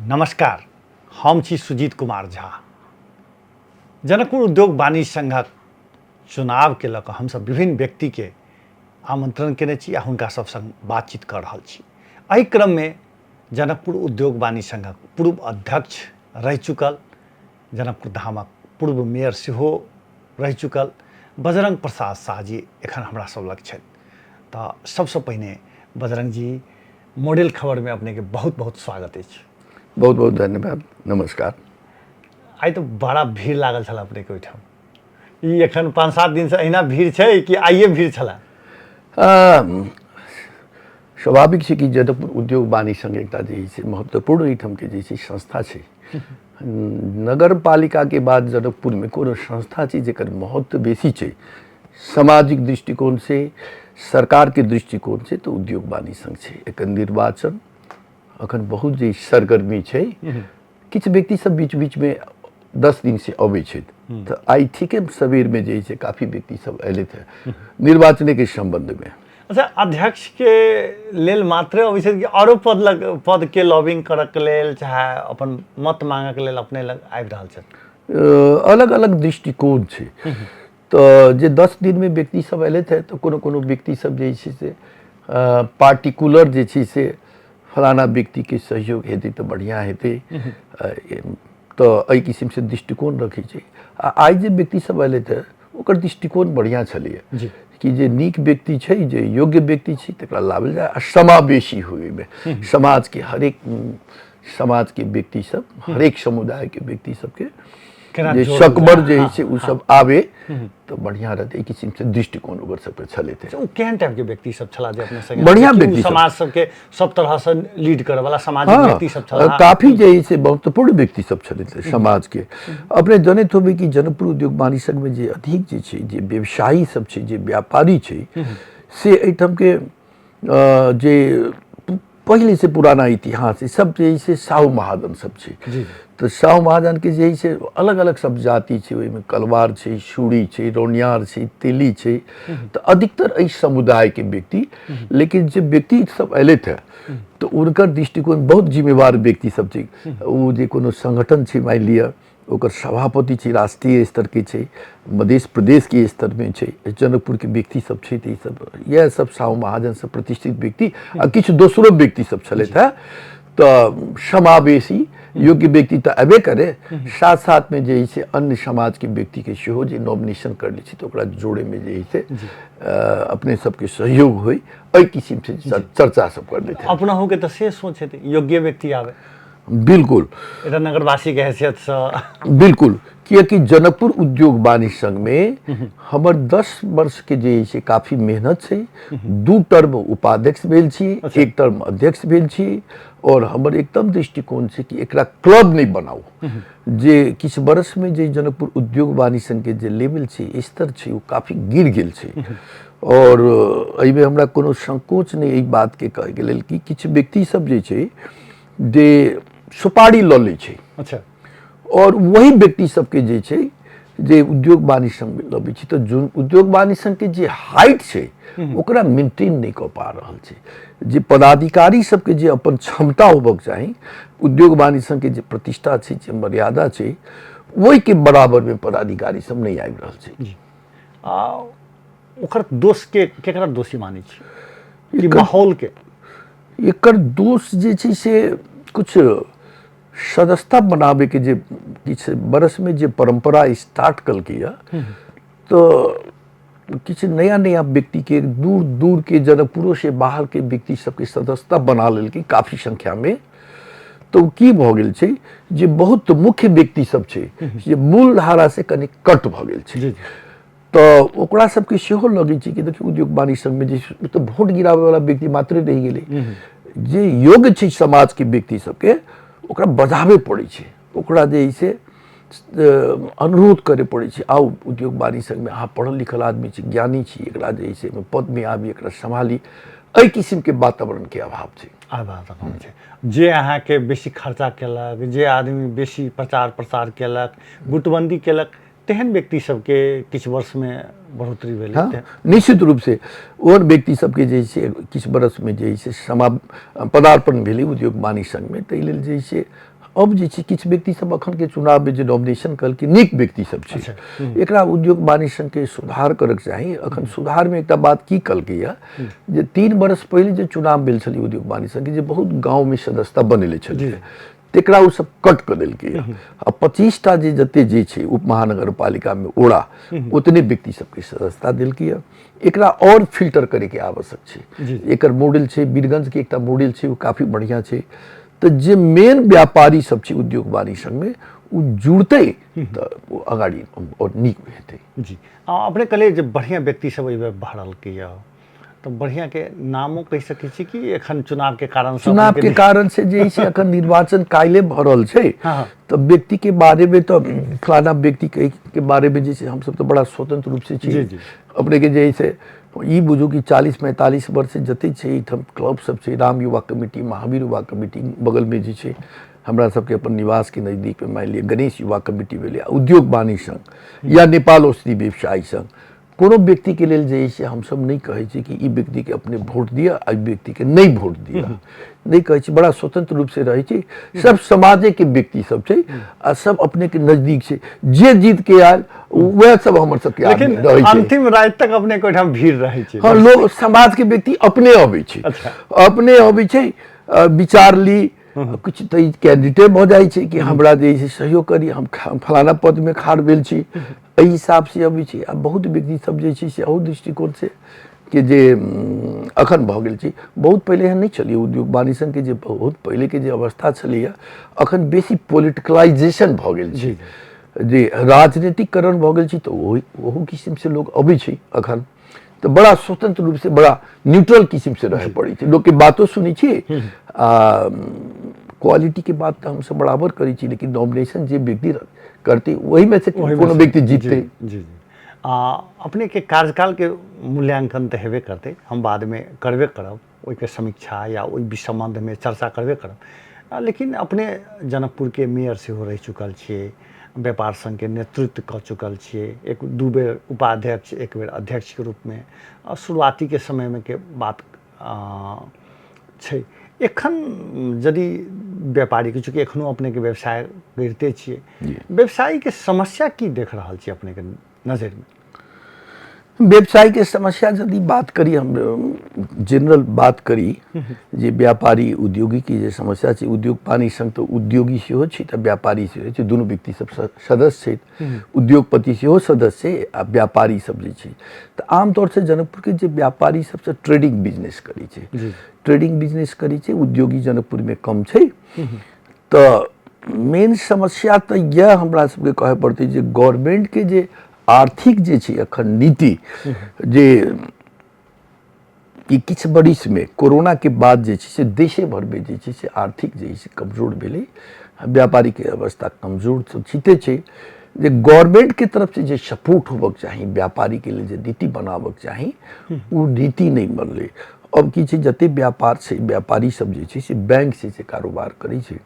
नमस्कार, हम छी सुजीत कुमार झा। जनकपुर उद्योग वाणिज्य संघक चुनावके लऽ कऽ हमसब विभिन्न व्यक्तिके आमंत्रण केने छी आ हुनका सब संग बातचीत कऽ रहल छी। एहि क्रममे जनकपुर उद्योग वाणिज्य संघक पूर्व अध्यक्ष रहि चुकल, जनकपुर धामक पूर्व मेयर सेहो रहि चुकल बजरंग प्रसाद शाह जी एखन हमरा सब लग छथि। तऽ सबसँ पहिने बजरंग जी, मॉडल खबरमे अपनेके बहुत बहुत स्वागत अछि। बहुत बहुत धन्यवाद, नमस्कार। आइ तऽ बड़ा भीड़ लागल छल अपनेके ओहिठाम। ई एखन 5-7 दिनसँ अहिना भीड़ छै कि आइए भीड़ छलै? स्वाभाविक छै कि जनकपुर उद्योग वाणिज्य संघ एकटा जे छै महत्वपूर्ण एहिठामके जे छै संस्था छै। नगर पालिकाके बाद जनकपुरमे कोनो संस्था छै जकर महत्व बेसी छै सामाजिक दृष्टिकोण से, सरकारके दृष्टिकोण से, तऽ उद्योग वाणिज्य संघ छै। एकर निर्वाचन अखन बहुत जे सरगर्मी छै। किछु व्यक्ति सब बीच बीचमे 10 दिन से अबै छथि, तऽ आइ ठीके सबेरमे जे छै काफी व्यक्ति सब अयलथि हेँ निर्वाचनेके सम्बन्धमे। अच्छा, अध्यक्ष के लेल मात्रे अबै छथि कि आरो पद लग पद के लॉबिंग करऽ के लेल चाहे अपन मत मांगऽ के लेल अपने लग आबि रहल छथि? अलग अलग दृष्टिकोण छै। तऽ जे 10 दिनमे व्यक्ति सब अयलथि हेँ तऽ कोनो कोनो व्यक्ति सब जे छै से पार्टिकुलर जे छै से फलाना व्यक्तिके सहयोग हेतै तऽ बढ़िआँ हेतै, तऽ एहि किसिमसँ दृष्टिकोण रखै छै। आ आइ जे व्यक्ति सब अयलथि हेँ ओकर दृष्टिकोण बढ़िआँ छलैए कि जे नीक व्यक्ति छै, जे योग्य व्यक्ति छै, तकरा लाबल जाय आ समावेशी होइ ओहिमे समाजके हरेक समाजके व्यक्ति सब, हरेक समुदायके व्यक्ति सबके जे सकबर जे होइ छै ओ सब आबे तऽ बढ़िआँ रहतै। एहि किसिमसँ दृष्टिकोण ओकर सबके छलै। ओ केहन टाइपके व्यक्ति सब छला जे अपने संगे बढ़िआँ व्यक्ति, समाज सबके सब तरहसँ लीड करऽ वाला सामाजिक व्यक्ति सब छला? काफी जे है से महत्वपूर्ण व्यक्ति सब छलै समाजके। अपने जनैत होबै कि जनकपुर उद्योग वाणिज्य संघमे जे अधिक जे छै जे व्यवसायी सब छै, जे व्यापारी छै, से एहिठामके जे पहिले से पुराना इतिहास छै सब जे है से साहु महाजन सब छै। तऽ साहु महाजनके जे है से अलग अलग सब जाति छै, ओहिमे कलवार छै, सूरी छै, रौनियार छै, तेली छै, तऽ अधिकतर एहि समुदायके व्यक्ति। लेकिन जे व्यक्ति सब अयलथि हेँ तऽ हुनकर दृष्टिकोण बहुत जिम्मेवार व्यक्ति सब छै। ओ जे कोनो संगठन छै, मानि लिअ ओकर सभापति छै, राष्ट्रीय स्तरके छै, मध्य प्रदेशके स्तरमे छै, जनकपुरके व्यक्ति सब छै, तऽ ईसब इएह सब साहु महाजन सब प्रतिष्ठित व्यक्ति आ किछु दोसरो व्यक्ति सब छलथि हेँ। तऽ समावेशी योग्य व्यक्ति तऽ अयबे करे, साथ साथमे जे है से अन्य समाजके व्यक्तिके सेहो जे नॉमिनेशन करले छै तऽ ओकरा जोड़ेमे जे है से अपने सबके सहयोग होइ, एहि किसिमसँ चर्चा सब करले छै। अपनहुके तऽ से सोच हेतै, योग्य व्यक्ति आबे। बिल्कुल, एकटा नगरवासीके हैसियतसँ। बिल्कुल, कियाकि जनकपुर उद्योग वाणिज्य संघमे हमर 10 वर्षके जे छै काफी मेहनत छै। 2 टर्म उपाध्यक्ष भेल छी, 1 टर्म अध्यक्ष भेल छी, और हमर एकदम दृष्टिकोण छै कि एकरा क्लब नहि बनाउ। जे किछु वर्षमे जे जनकपुर उद्योग वाणिज्य संघके जे लेवल छै, स्तर छै, ओ काफी गिर गेल छै। और एहिमे हमरा कोनो संकोच नहि एहि बातके कहैके लेल कि किछु व्यक्ति सब जे छै जे सुपारी लऽ लै छै। अच्छा, और वही व्यक्ति सबके जे छै जे उद्योग वाणिज्य संघ लबै छै, तऽ जो उद्योग वाणिज्य संघके जे हाइट छै ओकरा मेंटेन नहि कऽ पा रहल छै। जे पदाधिकारी सबके जे अपन क्षमता होबक चाही, उद्योग वाणिज्य संघके जे प्रतिष्ठा छै, जे मर्यादा छै, ओहिके बराबरमे पदाधिकारी सब नहि आबि रहल छै। आ ओकर दोष के केकरा दोषी मानै छी कि माहौल के? एकर दोष जे छै से किछु सदस्यता बनाबैके जे किछु बरसमे जे परम्परा स्टार्ट केलकैए, तऽ किछु नया नया व्यक्तिके दूर दूरके जनकपुरोसँ बाहरके व्यक्ति सबके सदस्यता बना लेलकै काफी संख्यामे। तऽ ओ की भऽ गेल छै जे बहुत मुख्य व्यक्ति सब छै जे मूल धारासँ कनि कट भऽ गेल छै, तऽ ओकरा सबके सेहो लगै छै कि देखियौ उद्योग वाणिज्य संघमे जे तऽ वोट गिराबैवला व्यक्ति मात्रे रहि गेलै, जे योग्य छै समाजके व्यक्ति सबके ओकरा बजाबे पड़ै छै, ओकरा जे है से अनुरोध करे पड़ै छै, आउ उद्योग वाणिज्य संघमे, अहाँ पढ़ल लिखल आदमी छी, ज्ञानी छी, एकरा जे है से पदमे आबी, एकरा सम्हाली। एहि किसिमके वातावरणके अभाव छै। वातावरण छै जे अहाँके बेसी खर्चा केलक, जे आदमी बेसी प्रचार प्रसार केलक, गुटबंदी केलक, तेहन व्यक्ति सबके किछु वर्षमे बढ़ोतरी भेलै। हँ, निश्चित रूपसँ ओहन व्यक्ति सबके जे छै किछु वर्षमे जे छै समा पदार्पण भेलै उद्योग वाणिज्य संघमे, ताहि लेल जे छै अब जे छै किछु व्यक्ति सब अखन के चुनाव में जे नॉमिनेशन कलकै नीक व्यक्ति सब छै। एकरा उद्योग वाणिज्य संघ के सुधार करक चाही। अखन सुधार में एकटा बात की कलकै या जे 3 वर्ष पहिले जे चुनाव भेल छलै उद्योग वाणिज्य संघ के, जे बहुत गाँव में सदस्यता बनेले छलै तेकरा ओ सब कट कऽ देलकै। आ 25टा जे जते जे छै उप महानगरपालिका में ओड़ा उतने व्यक्ति सबके सदस्यता देलकै। एकरा और फिल्टर करे के आवश्यक छै। एकर मॉडल छै वीरगंज के एकटा मॉडल छै, ओ काफी बढ़िया छै। तऽ जे मेन व्यापारी सब छै उद्योग वाणिज्य संघ में ओ जुड़तै तऽ ओ अगाडि और नीक हेतै। जी, अपने कहलियै जे बढ़िया व्यक्ति सब एहि बेर भरलकै यऽ, तऽ बढ़िया के नामो कहि सकै छी कि एखन चुनाव के कारण से? चुनाव के कारण से जे छै एखन निर्वाचन काल्हि भऽ रहल छै, तऽ व्यक्ति के बारे में तऽ फलाना व्यक्ति के बारे में जे छै हमसब तऽ बड़ा स्वतंत्र रूप से छी। अपने के जे छै ई बुझू कि 40-45 वर्ष जते छै एहिठाम क्लब सब छै, राम युवा कमिटी, महावीर युवा कमिटी, बगल में जे छै हमरा सबके अपन निवास के नजदीक में मानि लिअ गणेश युवा कमिटी भेलै, उद्योग वाणिज्य संघ या नेपाल औषधि व्यवसायी संघ। कोनो व्यक्ति के लेल जे छै हमसब नहि कहै छी कि ई व्यक्ति के अपने वोट दिअ आ ई व्यक्ति के नहि वोट दिअ, नहि कहै छी। बड़ा स्वतंत्र रूप से रहै छै, सब समाजे के व्यक्ति सब छै आ सब अपने के नजदीक छै। जे जीत के आयल वएह सब हमर सबके लेकिन रहै छै। अंतिम राति तक अपने के ओहिठाम भीड़ रहै छै। हाँ, लोग समाज के व्यक्ति अपने अबै छै। अपने अबै छै, विचार ली किछु तऽ कैंडिडेट भऽ जाइ छै कि हमरा जे छै सहयोग करी, हम फलाना पद में खाड़ भेल छी, एहि हिसाब से अबै छै। आ बहुत व्यक्ति सब जे छै से अहू दृष्टिकोण से के जे अखन भऽ गेल छै। बहुत पहिले एहन नहि छलै उद्योग वाणिज्य संघ के, जे बहुत पहिले के जे अवस्था छलैया अखन बेसी पोलिटिकलाइजेशन भऽ गेल छै, जे राजनीतिकरण भऽ गेल छै, तऽ ओहू किसिम से लोग अबै छै। अखन तऽ बड़ा स्वतंत्र रूप से बड़ा न्यूट्रल किसिम से रहे पड़ै छै। लोग के बातो सुनै छियै आ क्वालिटी के बात तऽ हमसब बराबर करै छी, लेकिन नॉमिनेशन जे व्यक्ति करतै ओहिमे से कोनो व्यक्ति जीततै। जी जी, अपने के कार्यकाल के मूल्यांकन तऽ हेबे करतै, हम बादमे करबे करब, ओहिके समीक्षा या ओहि सम्बन्धमे चर्चा करबे करब। लेकिन अपने जनकपुरके मेयर सेहो रहि चुकल छियै, व्यापार संघके नेतृत्व कऽ चुकल छियै, 1-2 बेर उपाध्यक्ष, 1 बेर अध्यक्षके रूपमे, शुरुआतीके समयमे के बात छै। एखन यदि व्यापारीके, चूँकि एखनो अपनेके व्यवसाय करिते छियै, व्यवसायीके समस्या की देख रहल छी अपनेके नजरिमे? व्यवसाय के समस्या यदि बात करी, हम जनरल बात करी जे व्यापारी उद्योगी के जे समस्या छै, उद्योग वाणिज्य संघ तऽ उद्योगी सेहो छै तऽ व्यापारी सेहो छै, दुनू व्यक्ति सब सदस्य छै, उद्योगपति सेहो सदस्य छै आ व्यापारी सब जे छै। तऽ आमतौर से जनकपुर के जे व्यापारी सबसँ ट्रेडिंग बिजनेस करै छै, ट्रेडिंग बिजनेस करै छै, उद्योगी जनकपुर में कम छै। तऽ मेन समस्या तऽ इएह हमरा सबके कहय पड़तै जे गवर्नमेंट के जे आर्थिक जे छै अखन नीति जे कि किछु बरिसमे कोरोनाके बाद जे छै से देशे भरिमे जे छै से आर्थिक जे छै कमजोर भेलै, व्यापारीके अवस्था कमजोर तऽ छिते छै। जे गवर्नमेंटके तरफसँ जे सपोर्ट होबक चाही व्यापारीके लेल, जे नीति बनाबक चाही, ओ नीति नहि बनलै। अब की छै, जते व्यापार छै व्यापारी सब जे छै से बैंक से कारोबार करै छै।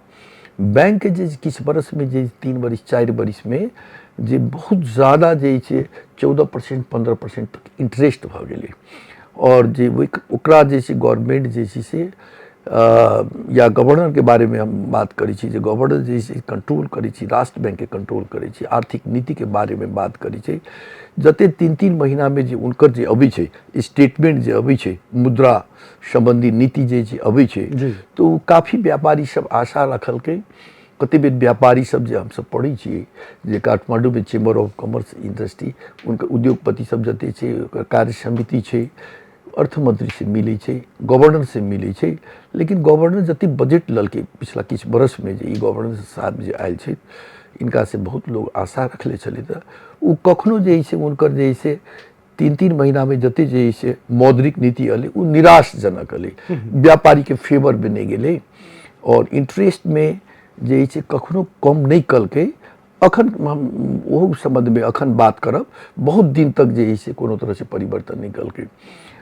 बैंक के जे किछु बरसमे जे 3 बरिस 4 बरिसमे जे बहुत ज़्यादा जे छै 14% 15% तक इंटरेस्ट भऽ गेलै, आओर जे ओकरा जे छै गवर्नमेंट जे छै से या गवर्नरके बारेमे हम बात करै छी जे गवर्नर जे छै कंट्रोल करै छी, राष्ट्र बैंकके कंट्रोल करै छी, आर्थिक नीतिके बारेमे बात करै छै। जते 3-3 महीनामे जे हुनकर जे अबै छै स्टेटमेंट जे अबै छै, मुद्रा सम्बन्धी नीति जे छै अबै छै, तऽ ओ काफी व्यापारी सब आशा रखलकै। कते बेर व्यापारी सब जे हमसब पढ़ै छियै जे काठमाण्डूमे चैम्बर ऑफ कॉमर्स इंडस्ट्री, हुनकर उद्योगपति सब जते छै ओकर कार्य समिति छै, अर्थमंत्री से मिलै छै, गवर्नर से मिलै छै। लेकिन गवर्नर जते बजट लेलकै पिछला किछु बरसमे, जे ई गवर्नर साहब जे आयल छै इनका से बहुत लोग आशा रखले छलै, तऽ ओ कखनो जे छै हुनकर जे छै 3-3 महीनामे जते जे छै मौद्रिक नीति एलै ओ निराशजनक एलै, व्यापारीके फेवरमे नहि गेलै और इंटरेस्टमे जे छै कखनो कम नहि कलकै। अखन हम ओहो सम्बन्धमे अखन बात करब, बहुत दिन तक जे छै कोनो तरहसँ परिवर्तन नहि कलकै।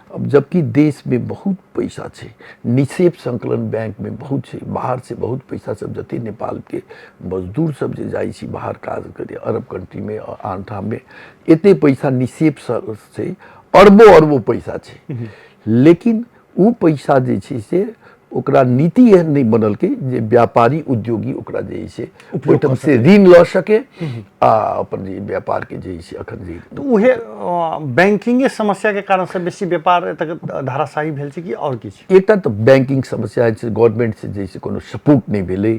अब जबकि देशमे बहुत पैसा छै, निक्षेप संकलन बैंकमे बहुत छै, बाहर से बहुत पैसा सब जते नेपालके मजदूर सब जे जाइ छै बाहर काज करे अरब कंट्रीमे आन ठाममे, एते पैसा निक्षेप छै, अरबों अरबों पैसा छै, लेकिन ओ पैसा जे छै से ओकरा नीति एहन नहि बनलकै जे व्यापारी उद्योगी ओकरा जे छै ओहिठाम से ऋण लऽ सके आ अपन जे व्यापारके जे छै अखन जे। तऽ उहे बैंकिंगे समस्याके कारणसँ बेसी व्यापार एतऽ धाराशाही भेल छै कि आओर किछु? एकटा तऽ बैंकिंग समस्या छै, गवर्नमेंट से जे छै कोनो सपोर्ट नहि भेलै।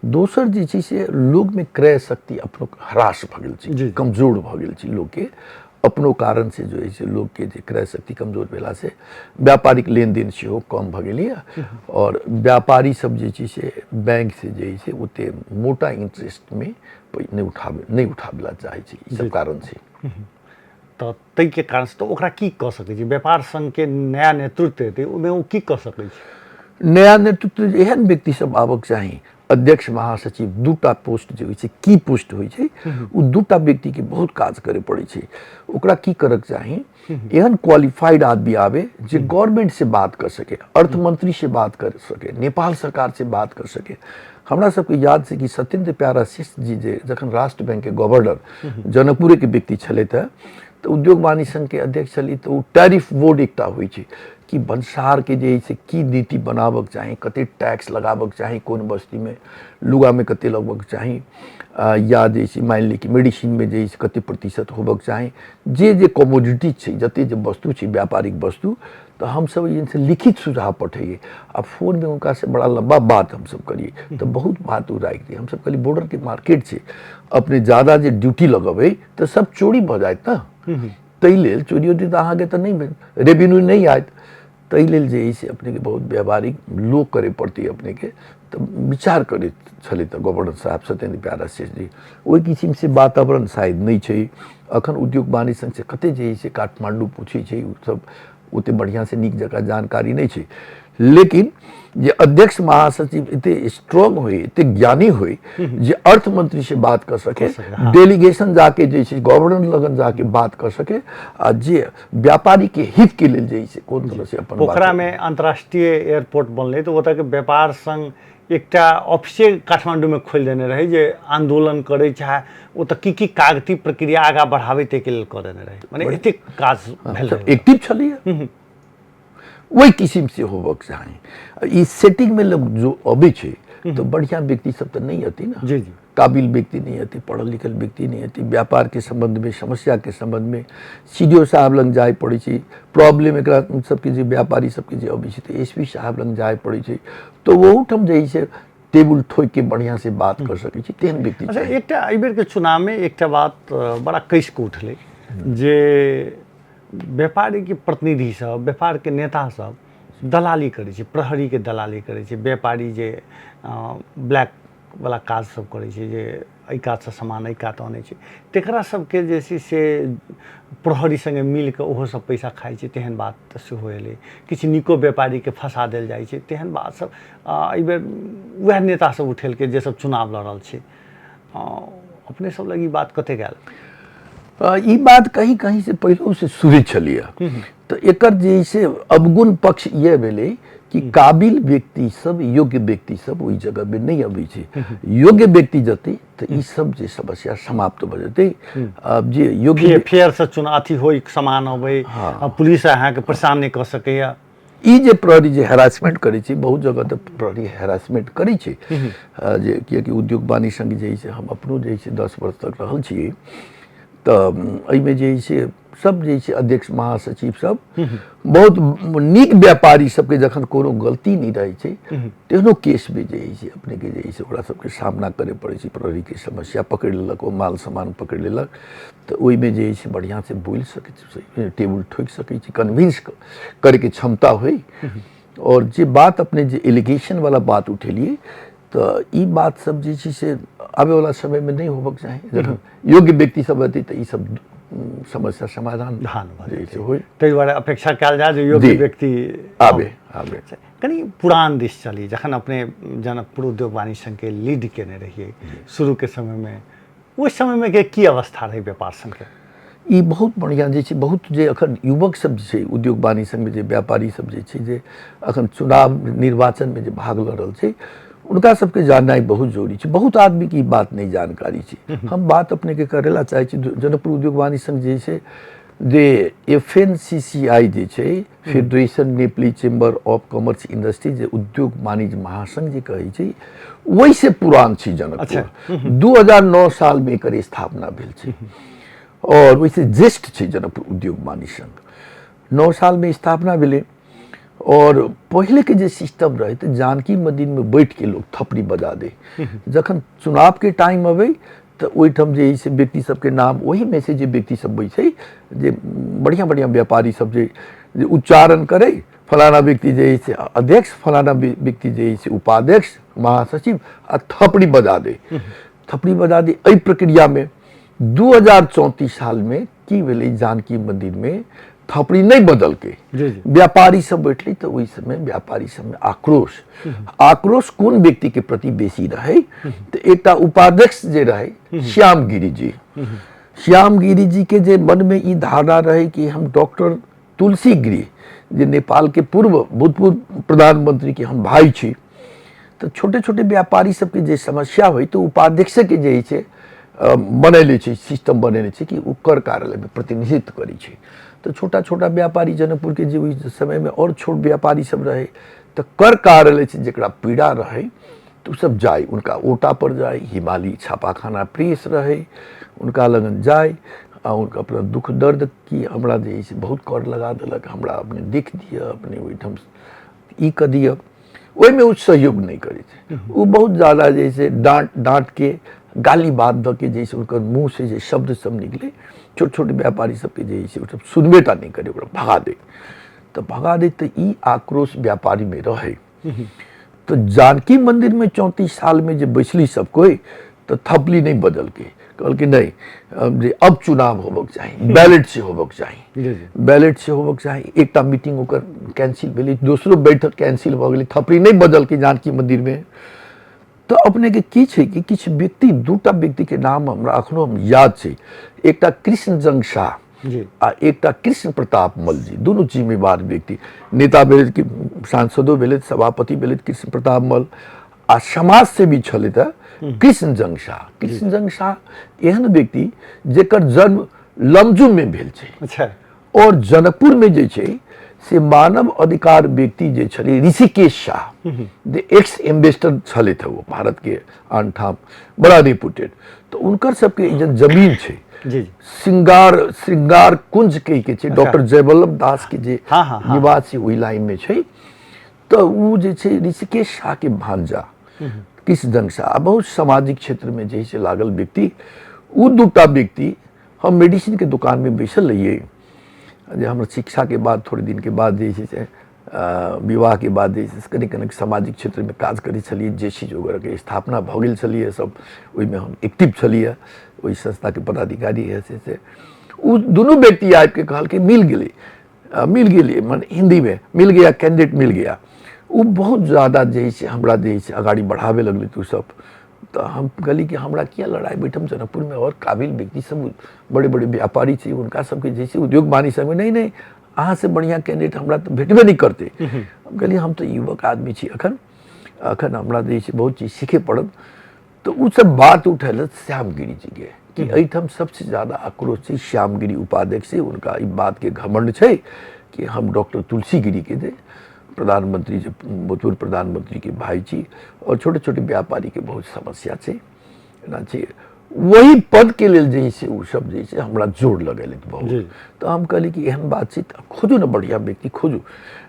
दोसर जे छै से लोकमे क्रय शक्ति अपनो ह्रास भऽ गेल छै, कमजोर भऽ गेल छै लोकके अपनो कारण से जो है लोकके जे क्रय शक्ति कमजोर भेला से व्यापारिक लेनदेन सेहो कम भऽ गेलैए और व्यापारी सब जे छै से बैंक से जे छै ओते मोटा इंटरेस्टमे नहि उठाबै ला चाहै छै। ई सब कारण छै। तऽ ताहिके कारणसँ तऽ ओकरा की कऽ सकै छै? व्यापार संघके नया नेतृत्व हेतै, ओहिमे ओ की कऽ सकै छै? नया नेतृत्व एहन व्यक्ति सब आबक चाही। अध्यक्ष महासचिव दूटा पोस्ट जे होइ छै, की पोस्ट होइ छै, ओ दूटा व्यक्तिके बहुत काज करे पड़ै छै। ओकरा की करक चाही, एहन क्वालिफाइड आदमी आबे जे गवर्नमेंट से बात कर सके, अर्थमंत्री से बात कर सके, नेपाल सरकार से बात कर सके। हमरा सबके याद छै कि सत्येंद्र प्यारा श्रेष्ठ जी जे जखन राष्ट्र बैंक के गवर्नर जनकपुरे के व्यक्ति छलथि हँ, तऽ उद्योग वाणिज्य संघ के अध्यक्ष छली, तऽ ओ टैरिफ बोर्ड एकटा होइ छै कि भन्सारके जे छै की नीति बनाबक चाही, कते टैक्स लगाबक चाही, कोन बस्तीमे लुगामे कते लगबक चाही, या जे छै मानि ली कि मेडिसिनमे जे छै कते प्रतिशत होबक चाही, जे जे कमोडिटी छै, जते जे वस्तु छै व्यापारिक वस्तु, तऽ हमसब जे छै लिखित सुझाव पठैयै आ फोनमे हुनकासँ बड़ा लम्बा बात हमसब करियै, तऽ बहुत बात ओ राखि दै। हमसब कहलियै बॉर्डरके मार्केट छै, अपने ज्यादा जे ड्यूटी लगेबै तऽ सब चोरी भऽ जायत ने, ताहि लेल चोरी उरी तऽ अहाँके तऽ नहि भेल, रेवेन्यू नहि आयत, ताहि लेल जे से अपनेके बहुत व्यावहारिक लोक करे पड़तै अपनेके। तऽ विचार करैत छलै तऽ गवर्नर साहब सत्येंद्र प्यारा श्रेष्ठ जी, ओहि किसिमसँ वातावरण शायद नहि छै अखन। उद्योग वाणिज्य संघ से कते जे से काठमांडू पूछै छै, ओ सब ओते बढ़िआँसँ नीक जकाँ जानकारी नहि छै। लेकिन जे अध्यक्ष महासचिव एते स्ट्रॉन्ग होय, एते ज्ञानी होय जे अर्थमंत्री से बात कर सके, डेलीगेशन जाके जे छै गवर्नर लगन जाके बात कर सके आ जे व्यापारी के हित के लेल जे छै कोन तरह से अपन। पोखरा में अंतर्राष्ट्रीय एयरपोर्ट बनलै तऽ ओतऽ के व्यापार संघ एकटा ऑफिसे काठमांडू में खोलि देने रहै जे आंदोलन करै चाहे ओतऽ की की कागती प्रक्रिया आगाँ बढ़ाबै ताहिके लेल कऽ देने रहै, मने एतेक काज भेल रहै, एक्टिव छलैए। ओहि किसिम से होबक चाही। ई सेटिंग में लोग जो अबै छै तऽ बढ़िया व्यक्ति सब तऽ नहि अती ने, जी जी, काबिल व्यक्ति नहीं अती, पढ़ल लिखल व्यक्ति नहीं अती। व्यापार के संबंध में, समस्या के संबंध में सी डी ओ साहब लग जाय पड़ै छै, प्रॉब्लम एकरा सबके जे व्यापारी सबके जे अबै छै तऽ एस पी साहब लग जाय पड़ै छै, तऽ ओहूठाम जे छै टेबुल ठोकि के बढ़िया से बात कर सकै छै तेहन व्यक्ति। अच्छा, एकटा एहिबेरके चुनावमे एकटा बात बड़ा कसि कऽ उठलै जे व्यापारीके प्रतिनिधि सब, व्यापारके नेता सब दलाली करै छै, प्रहरीके दलाली करै छै, व्यापारी जे ब्लैक वाला काज सब करै छै, जे एहि कातसँ सामान एहि कात अनै छै, तकरा सबके जे छै से प्रहरी सङ्गे मिलके ओहो सब पैसा खाइ छै, तेहन बात तऽ सेहो एलै। किछु नीको व्यापारीके फँसा देल जाइ छै, तेहन बात सब एहिबेर वएह नेता सब उठेलकै जे सब चुनाव लड़ल छै। अपने सब लग ई बात कतेक आयल? ई बात कहीं कहीं से पहिलो से सुनै छलियै। तऽ एकर जे से अवगुण पक्ष इएह भेलै कि काबिल व्यक्ति सब, योग्य व्यक्ति सब ओहि जगह में नहीं अबै छै। योग्य व्यक्ति जतै तऽ ई सब जे समस्या समाप्त भऽ जेतै। आब जे योग्य फेर से चुनाव अथी होइ, सामान अबै, पुलिस अहाँके परेशान नहि कऽ सकैया। ई जे प्रहरी जे हेरासमेंट करै छै, बहुत जगह तऽ प्रहरी हेरासमेंट करै छै, जे कियाकि उद्योग वाणिज्य संघ जे छै हम अपनो जे छै 10 वर्ष तक रहल छियै, तऽ एहिमे जे छै सब जे छै अध्यक्ष महासचिव सब बहुत नीक व्यापारी सबके जखन कोनो गलती नहि रहै छै तेहनो केसमे जे छै अपनेके जे छै ओकरा सबके सामना करे पड़ै छै। प्रहरीके समस्या पकड़ि लेलक, ओ माल सामान पकड़ि लेलक, तऽ ओहिमे जे छै बढ़िआँसँ बोलि सकै छै, टेबुल ठोकि सकै छै, कन्विंस करैके क्षमता होइ। और जे बात अपने जे एलिगेशन वाला बात उठेलियै तऽ ई बात सब जे छै से आबैवला समयमे नहि होबक चाही। जखन योग्य व्यक्ति सब हेतै तऽ ई सब समस्या समाधान धान भऽ जेतै होइ, ताहि दुआरे अपेक्षा कयल जाय जे योग्य व्यक्ति आबे आबे। कनि पुरान दिस चली, जखन अपने जनकपुर उद्योग वाणिज्य संघके लीड केने रहियै शुरूके समयमे, ओहि समयमे के की अवस्था रहै व्यापार संघके? ई बहुत बढ़िआँ जे छै, बहुत जे अखन युवक सब जे छै उद्योग वाणिज्य संघमे जे व्यापारी सब जे छै जे अखन चुनाव निर्वाचनमे जे भाग लऽ रहल छै, हुनका सबके जाननाइ बहुत जरूरी छै। बहुत आदमीके ई बात नहि जानकारी छै। हम बात अपनेके करै ला चाहै छी, जनकपुर उद्योग वाणिज्य संघ जे छै जे FNCCI जे छै, federation Nepali chamber of commerce industry, जे उद्योग वाणिज्य महासंघ जे कहै छै, ओहिसँ पुरान छै जनकपुर। 2009 सालमे एकर स्थापना भेल छै और ओहिसँ ज्येष्ठ छै जनकपुर उद्योग वाणिज्य संघ। 9 सालमे स्थापना भेलै और पहिलेके जे सिस्टम रहै तऽ जानकी मंदिरमे बैठके लोग थपड़ी बजा दे। जखन चुनावके टाइम अबै तऽ ओहिठाम जे से व्यक्ति सबके नाम ओहिमे से जे व्यक्ति सब बैसै, जे बढ़िआँ बढ़िआँ व्यापारी सब जे उच्चारण करै, फलाना व्यक्ति जे से अध्यक्ष, फलाना व्यक्ति जे से उपाध्यक्ष, महासचिव, आ थपड़ी बजा दे, थपड़ी बजा दे। एहि प्रक्रियामे 2034 सालमे की भेलै, जानकी मंदिरमे थपड़ी नहि बदलकै, व्यापारी सब बैठलै। तऽ ओहि समय व्यापारी सबमे आक्रोश, आक्रोश कोन व्यक्तिके प्रति बेसी रहै, तऽ एकटा उपाध्यक्ष जे रहै श्याम गिरी जी, श्याम गिरी जी के जे मनमे ई धारणा रहै कि हम डॉक्टर तुलसी गिरी जे नेपालके पूर्व भूतपूर्व प्रधानमंत्री के हम भाई छी। तऽ छोटे छोटे व्यापारी सबके जे समस्या होइ तऽ उपाध्यक्षके जे छै बनैले छै, सिस्टम बनेने छै कि ओ कर कार्यालयमे प्रतिनिधित्व करै छै। तऽ छोटा छोटा व्यापारी जनकपुरके जे ओहि समयमे आओर छोट व्यापारी सब रहै, तऽ कर कार्यालय छै जकरा पीड़ा रहै तऽ ओ सब जाइ, उनका ओटा पर जाइ, हिमाली छापाखाना प्रेस रहै, उनका लगन जाइ आ उनका अपना दुख दर्द कि हमरा जे है से बहुत कर लगा देलक, हमरा अपने देख दिअ, अपने ओहिठाम ई कऽ दिअ। ओहिमे ओ सहयोग नहि करै छै, ओ बहुत ज्यादा जे से डाँट डाँटके गाली बात दऽ के जे से हुनकर मुँहसँ जे शब्द सब निकले, छोट छोट व्यापारी सबके जे से ओ सब सुनबे टा नहि करै, ओकरा भगा दै। तऽ भगा दै तऽ ई आक्रोश व्यापारीमे रहै। तऽ जानकी मंदिरमे 34 सालमे जे बैसली सब कोइ, तऽ थपली नहि बदलकै, कहलकै नहि जे अब चुनाव होबक चाही, बैलेट से होबक चाही, बैलेट से होबक चाही। एकटा मीटिंग ओकर कैंसिल भेलै, दोसरो बैठक कैंसिल भऽ गेलै, थपड़ी नहि बदलकै जानकी मंदिरमे। तऽ अपनेके की छै कि किछु व्यक्ति, दूटा व्यक्तिके नाम हमरा अखनो याद छै, एकटा कृष्ण जंग शाह आ एकटा कृष्ण प्रताप मल्ल जी, दुनू जिम्मेवार व्यक्ति, नेता भेल कि सांसदो भेलै, सभापति भेलै कृष्ण प्रताप मल्ल, आ समाज सेवी छलै तऽ कृष्ण जंग शाह। कृष्ण जंग शाह एहन व्यक्ति जेकर जन्म लमजुममे भेल छै। अच्छा। और जनकपुरमे जे छै से मानव अधिकार व्यक्ति जे छलै ऋषिकेश शाह, जे एक्स एम्बेसडर छलथि ओ भारतके आन ठाम, बड़ा रिप्यूटेड, तऽ हुनकर सबके जे जमीन छै श्रृंगार श्रृंगार कुंज कहि के छै, डॉक्टर जयवल्लभ दास के जे निवास छै ओहि लाइन में छै। तऽ ओ जे छै ऋषिकेश शाह के भांजा कृष्ण जंग शाह, बहुत सामाजिक क्षेत्र में जे से लागल व्यक्ति, ओ दूटा व्यक्ति, हम मेडिसिन के दुकान में बैसल रहियै जे हमर शिक्षा के बाद थोड़े दिन के बाद जे छै से विवाह के बाद जे छै से कनि कनिक सामाजिक क्षेत्रमे काज करै छलियै, जे चीज वगैरहके स्थापना भऽ गेल छलियै सब, ओहिमे हम एक्टिव छलियै, ओहि संस्थाके पदाधिकारी है से ओ दुनू व्यक्ति आबिके कहलकै मिल गेलै, मिल गेलै, मने हिन्दीमे मिल गया कैंडिडेट मिल गया। ओ बहुत ज्यादा जे है से हमरा जे है से अगाडि बढ़ाबे लगलै तऽ ओ सब, तऽ हम कहली कि हमरा किया लड़ाइ बैठम, जनकपुरमे आओर काबिल व्यक्ति सब बड़े बड़े व्यापारी छै, हुनका सबके जे छै उद्योग वाणिज्य संघमे नहि नहि अहाँसँ बढ़िआँ कैंडिडेट हमरा तऽ भेटबे नहि करतै। हम कहलियै हम तऽ युवक आदमी छी, अखन अखन हमरा जे छै बहुत चीज सीखे पड़त। तऽ ओ सब बात उठेलक श्यामगिरी जीके कि एहिठाम सबसे ज्यादा आक्रोश छै श्यामगिरी उपाध्यक्ष से, हुनका ई बातके घमंड छै कि हम डॉक्टर तुलसी गिरीके जे प्रधानमंत्री जे भूतपूर्व प्रधानमंत्री के भाई छी और छोटे छोटे व्यापारी के बहुत समस्या छै, एना छै, वही पद के लेल जे छै ओ सब जे छै हमरा जोर लगेलथि बहुत। तऽ हम कहली कि एहन बात छै तऽ खोजू ने बढ़िआँ व्यक्ति खोजू,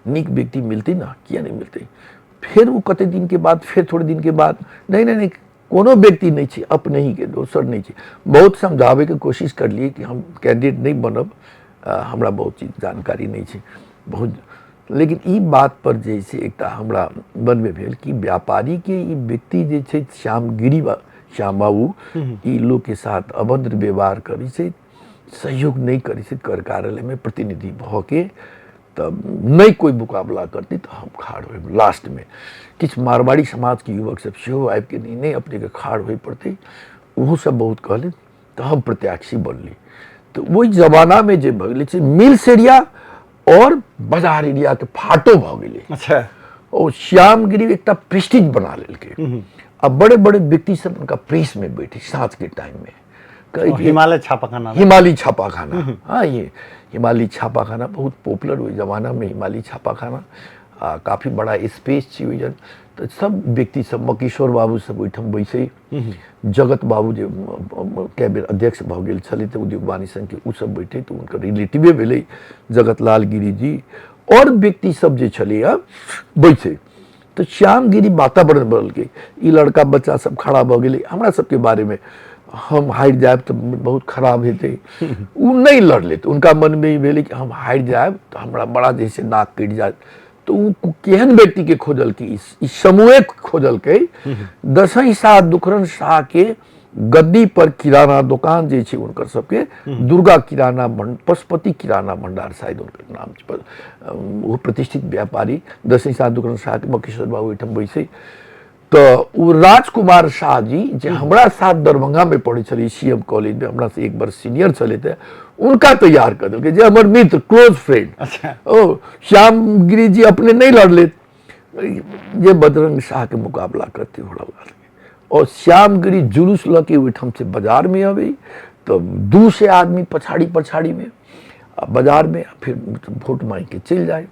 नीक व्यक्ति मिलतै ने, किया नहि मिलतै। फेर ओ कते दिन के बाद फेर थोड़े दिन के बाद नहि नहि नहि कोनो व्यक्ति नहि छै अपने ही के, दोसर नहि छै। बहुत समझाबैके कोशिश करलियै कि हम कैंडिडेट नहि बनब, हमरा बहुत चीज जानकारी नहि छै बहुत, लेकिन ई बात पर जे छै एकटा हमरा मनमे भेल कि व्यापारीके ई व्यक्ति जे छै श्यामगिरी श्याम बाबू ई लोकके साथ अभद्र व्यवहार करै छै, सहयोग नहि करै छै कर कार्यालयमे प्रतिनिधि भऽ के, तऽ नहि कोइ मुकाबला करतै तऽ हम खाड़ होयब लास्टमे। किछु मारवाड़ी समाजके युवक सब सेहो आबिके नहि नहि अपनेके खाड़ होय पड़तै, ओहो सब बहुत कहलनि, तऽ हम प्रत्याशी बनली। तऽ ओहि जमानामे जे भऽ गेलै से मिल्स एरिया और बाजार एरिया के फाटो भऽ गेलै। अच्छा। ओ श्यामगिरी एकटा प्रेस्टीज बना लेलकै आ बड़े बड़े व्यक्ति सब उनका प्रेस में बैठे साँझ के टाइम में, हिमालय छापाखाना। हिमालय छापाखाना, हाँ, ये हिमालय छापाखाना बहुत पॉपुलर ओहि जमानामे। हिमालय छापाखाना आ काफी बड़ा स्पेस छै ओहिजन। तऽ सब व्यक्ति सब, मकीश्वर बाबू सब ओहिठाम बैसै, जगत बाबू जे कए बेर अध्यक्ष भऽ गेल छलै तऽ उद्योग वाणिज्य संघके, ओ सब बैठे, तऽ हुनकर रिलेटिवे भेलै जगत लाल गिरी जी, आओर व्यक्ति सब जे छलैया बैसै। तऽ श्यामगिरी वातावरण बदलकै, ई लड़का बच्चा सब खड़ा भऽ गेलै हमरा सबके बारेमे, हम हारि जायब तऽ बहुत खराब हेतै। ओ नहि लड़लै, तऽ हुनका मनमे ई भेलै कि हम हारि जायब तऽ हमरा बड़ा जे छै नाक कटि जायत। तऽ ओ केहन व्यक्तिके खोजलकै, ई समूहे खोजलकै। दसई शाह दुखरन शाहके गद्दी पर किराना दोकान जे छै हुनकर सबके, दुर्गा किराना पशुपति किराना भंडार शायद हुनकर नाम छै, ओ प्रतिष्ठित व्यापारी दसई शाह दुखरन शाहके मकेश्वर बाबू ओहिठाम बैसै। तऽ ओ राजकुमार शाह जी जे हमरा साथ दरभंगामे पढ़ै छलै सी एम कॉलेजमे, हमरा से एक वर्ष सीनियर छलै, तऽ हुनका तैयार कऽ देलकै जे हमर मित्र क्लोज फ्रेंड। ओ श्यामगिरी जी अपने नहि लड़ले जे बजरंग शाहके मुकाबला करते हो। और श्यामगिरी जुलूस लऽ के ओहिठाम से बाजारमे अबै तऽ 200 आदमी पछाड़ी पछाड़ीमे आ बाजारमे फिर वोट मांगि के चलि जाय।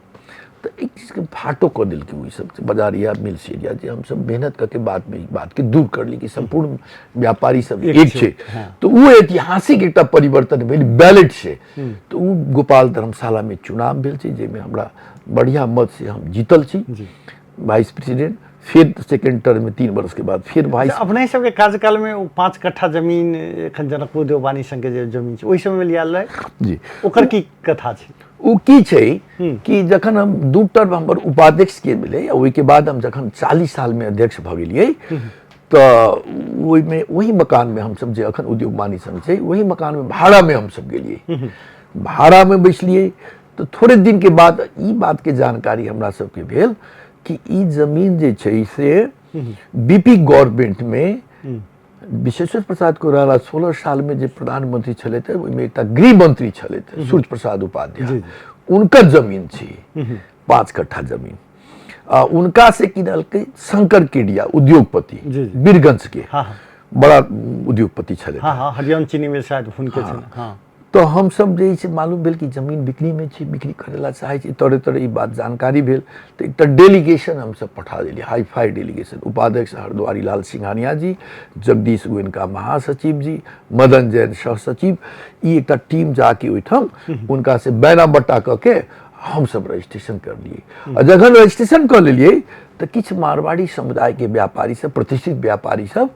तऽ एक चीजके फाटो कऽ देलकै ओहि सब बाजार या मिल्स एरिया, जे हमसब मेहनत कऽ के बादमे ई बातके दूर करली कि सम्पूर्ण व्यापारी सब एक छै। तऽ ओ ऐतिहासिक एकटा परिवर्तन भेल बैलेट से। तऽ ओ गोपाल धर्मशालामे चुनाव भेल छै, जाहिमे हमरा बढ़िआँ मत से हम जीतल छी वाइस प्रेसिडेंट। फिर सेकेंड टर्म में 3 वर्ष के बाद फिर वाइस। अपने सबके कार्यकाल में ओ 5 कट्ठा जमीन एखन जनकपुर देववाणी संघ के जे जमीन छै ओहि समय में लियाल रहे जी, ओकर की कथा छै? ओ की छै कि जखन हम 2 टर्म हमर उपाध्यक्ष के मिले, ओहिके बाद हम जखन 40 साल में अध्यक्ष भऽ गेलियै तऽ ओहिमे ओहि मकान में हमसब जे अखन उद्योग वाणिज्य संघ छै ओहि मकान में भाड़ा में हमसब गेलियै, भाड़ा में बैसलियै। तऽ थोड़े दिन के बाद ई बात के जानकारी हमरा सबके भेल कि ई जमीन जे छै से बीपी गवर्नमेंट में विश्वेश्वर प्रसाद कोइराला 16 साल में जे प्रधानमंत्री छलथि, ओहिमे एकटा गृह मंत्री छलथि सूर्य प्रसाद उपाध्याय, उनकर जमीन छै 5 कट्ठा जमीन। आ उनका से किनलकै शंकर केडिया उद्योगपति बीरगंज के, बड़ा उद्योगपति छलथि। हाँ, हरियम चीनी मिल शायद हुनके छनि। हाँ। तऽ हमसब जे छै मालूम भेल कि जमीन बिक्रीमे छै, बिक्री करै ला चाहै छै, तोरे तोरे ई बात जानकारी भेल तऽ एकटा डेलीगेशन हमसब पठा देलियै, हाई फाई डेलीगेशन। उपाध्यक्ष हरद्वारी लाल सिंघानिया जी, जगदीश गोयनका महासचिव जी, मदन जैन सह सचिव, ई एकटा टीम जाके ओहिठाम हुनका से बैना बट्टा कऽ के हमसब रजिस्ट्रेशन करलियै। आ जखन रजिस्ट्रेशन कऽ लेलियै तऽ किछु मारवाड़ी समुदाय के व्यापारी सब, प्रतिष्ठित व्यापारी सब,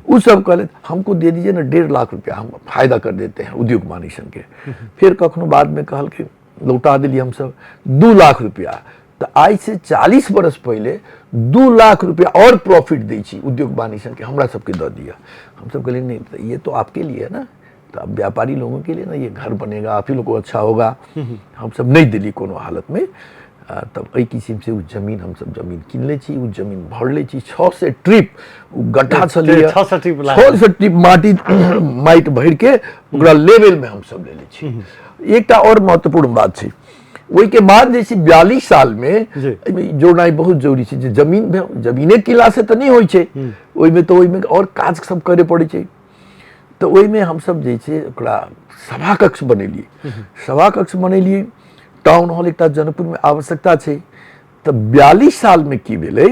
ओ सब कहले हमको दे दीजिए ना 1.5 लाख रुपया, हम फायदा कर देते हैं उद्योग वाणिज्य संघ के। फिर कखनो बाद में कहलकै लौटा दिलियै हमसब 2 लाख रुपया। तऽ आइ से 40 बरस पहिले 2 लाख रुपया और प्रॉफिट दै छी उद्योग वाणिज्य संघ के, हमरा सबके दऽ दिअ। हमसब कहलियै नहीं, तो ये तो आपके लिए है ना, तो अब व्यापारी लोगों के लिए ना ये घर बनेगा, आप ही लोग को अच्छा होगा। हम सब नहीं दिली कोनो हालत में। तब एहि किसिम से उ जमीन हमसब जमीन किन लै छी, उ जमीन भर लै छी। 600 ट्रिप उ गड्ढा छलैया, 600 ट्रिप लागल। 600 ट्रिप माटि भरि के ओकरा लेवल में हमसब ले लै छी। एकटा और महत्वपूर्ण बात छै, ओहिके बाद जे छै 42 साल में एहिमे जोड़नाइ बहुत जरूरी छै जे जमीने किला से तऽ नहि होइ छै, ओहिमे तऽ ओहिमे और काज सब करे पड़ै छै। तऽ ओहिमे हमसब जे छै ओकरा सभा कक्ष बनेलियै, सभा कक्ष बनेलियै। टाउन हॉल एकटा जनकपुरमे आवश्यकता छै। तऽ 42 सालमे की भेलै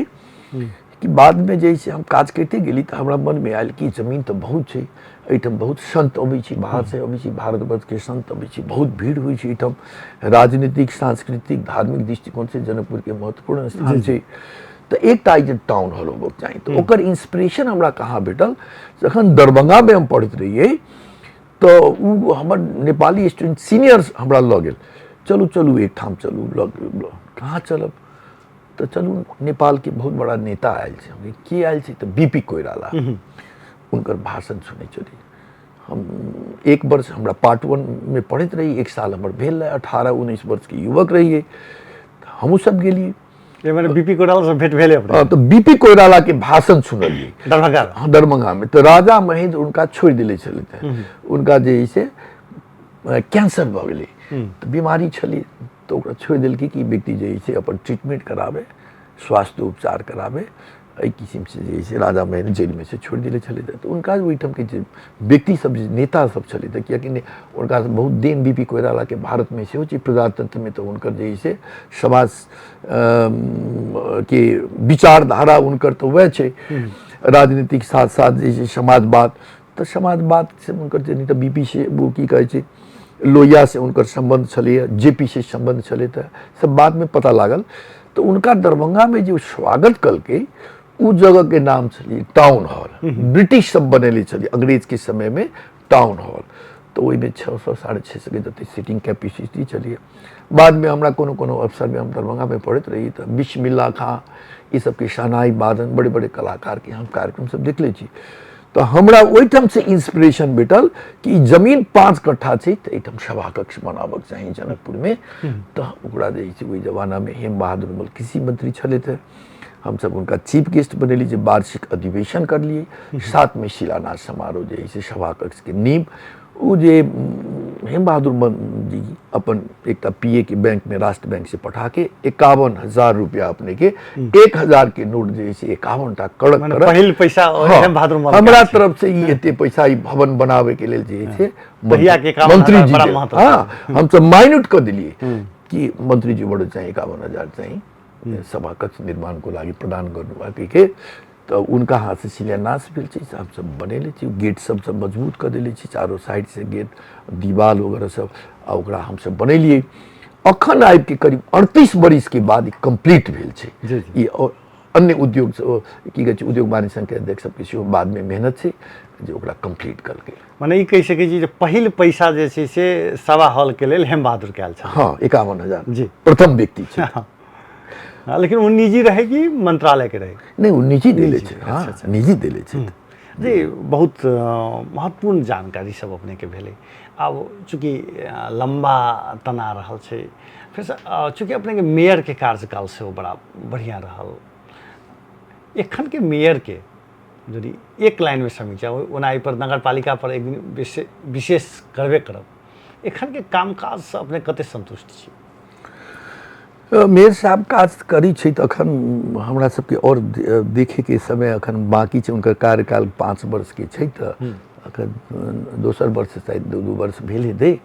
कि बादमे जे छै हम काज करिते गेली तऽ हमरा मनमे आयल कि जमीन तऽ बहुत छै, एहिठाम बहुत संत अबै छै, बाहरसँ अबै छै, भारतवर्षके संत अबै छै, बहुत भीड़ होइ छै एहिठाम। राजनीतिक, सांस्कृतिक, धार्मिक दृष्टिकोणसँ जनकपुरके महत्वपूर्ण स्थान छै। तऽ एकटा जे टाउन हॉल होबक चाही। तऽ ओकर इंस्पिरेशन हमरा कहाँ भेटल, जखन दरभंगामे हम पढ़ैत रहियै तऽ ओ हमर नेपाली स्टूडेंट सीनियर हमरा लऽ गेल, चलू चलू एकठाम चलू, लऽ कहाँ चलब, तऽ चलू नेपालके बहुत बड़ा नेता आयल छै। हम के आयल छै, तऽ बी पी कोइराला, हुनकर भाषण सुनै चली। हम 1 वर्ष हमरा पार्ट 1 में पढ़ैत रही, 1 साल हमर भेल रहै, 18-19 वर्षके युवक रहियै, हमहूँ सब गेलियै। बीपी कोइराला से भेंट भेलै अपने? हाँ, तो बीपी कोइराला के भाषण सुनलियै दरभंगा। हाँ, दरभंगा में। तो राजा महेंद्र उनका छोड़ि देले छलथि, उनका जे से कैंसर भऽ गेलै, तऽ बीमारी छलै, तऽ ओकरा छोड़ि देलकै कि व्यक्ति जे से अपन ट्रीटमेंट कराबै, स्वास्थ्य उपचार कराबै। एहि किसिमसँ जे छै राजा महेन्द्र जेलमे से छोड़ि देने छलै। तऽ हुनका ओहिठामके जे व्यक्ति सब जे नेता सब छलै, तऽ किएकि हुनका बहुत देन बी पी कोइरालाके भारतमे सेहो छै प्रजातन्त्रमे, तऽ हुनकर जे छै समाज के विचारधारा हुनकर तऽ वएह छै, राजनीतिक साथ साथ जे छै समाजवाद। तऽ समाजवाद से हुनकर जे नहि तऽ बी पी से ओ की कहै छै लोहिया से हुनकर सम्बन्ध छलैए, जे पी से सम्बन्ध छलै, तऽ सब बादमे पता लागल। तऽ हुनका दरभंगामे जे स्वागत कलकै ओ जगहके नाम छलै टाउन हॉल, ब्रिटिश सब बनेले छलै अंग्रेजके समयमे टाउन हॉल। तऽ ओहिमे 600 650 के जते सीटिंग कैपेसिटी छलै। बादमे हमरा कोनो कोनो अवसरमे हम दरभंगामे पढ़ैत रही तऽ बिस्मिल्ला खां ई सबके शहनाई बादन बड़े बड़े कलाकारके हम कार्यक्रम सब देखले छी। तऽ हमरा ओहिठामसँ इंस्पिरेशन भेटल कि जमीन 5 कट्ठा छै तऽ एहिठाम सभा कक्ष बनाबक चाही जनकपुरमे। तऽ ओकरा जे छै ओहि जमानामे हेम बहादुर मल्ल कृषि मंत्री छलथि, हमसब हुनका चीफ गेस्ट बनेली जे वार्षिक अधिवेशन करलियै, साथमे शिलान्यास समारोह जे छै सभा कक्षके नींव ओ जे हेम बहादुर जी अपन एकटा पी ए के बैंक में राष्ट्र बैंक से पठा के 51,000 रुपया अपने के 1,000 के नोट जे छै 51 टा कड़क मने पहिल पैसा हाँ, हेम बहादुर मल्ल हमरा तरफ से ई एते पैसा ई भवन बनावे के लेल जे छै तहिया के 51,000 मंत्री जी बड़ा के, महत्व हाँ, हम सब माइन्यूट कऽ देलियै कि मंत्री जी बड़ चाही 51,000 चाही सभा कक्ष निर्माण को लागि प्रदान गर्नुभएको के। तऽ उनका हाथ से शिलान्यास भेल छै, हमसब बनेले छी, गेट सब सब मजबूत कऽ देले छी, चारो साइड से गेट दीवाल वगैरह सब, आ ओकरा हमसब बनेलियै। अखन आबि के करीब 38 बरिस के बाद ई कम्प्लीट भेल छै। ई अन्य उद्योग की कहै छै उद्योग वाणिज्य संघ के अध्यक्ष सबके सेहो बादमे मेहनत छै जे ओकरा कम्प्लीट केलकै। मने ई कहि सकै छी जे पहिल पैसा जे छै से सभा हॉल के लेल हेम बहादुर के आयल छल। हाँ, 51,000 जी प्रथम व्यक्ति छै। हाँ, लेकिन ओ निजी रहे कि मंत्रालय के रहे? नहीं, वो निजी देले छै। हाँ, अच्छा, निजी देले छै। जी, बहुत महत्वपूर्ण जानकारी सब अपने के भेलै। आब चूँकि लम्बा तना रहल छै, फेर से चूँकि अपने के मेयर के कार्यकाल सेहो बड़ा बढ़िया रहल, एखन के मेयर के यदि एक लाइन में समीक्षा, ओना एहि पर नगरपालिका पर एक दिन विशेष करबे करब, एखन के कामकाज से अपने कते संतुष्ट छी? मेयर साहब काज करै छै तऽ अखन हमरा सबके और देखेके समय अखन बाकी छै। हुनकर कार्यकाल 5 वर्ष के छै तऽ अखन दोसर वर्ष शायद 2 वर्ष भेल हेतै,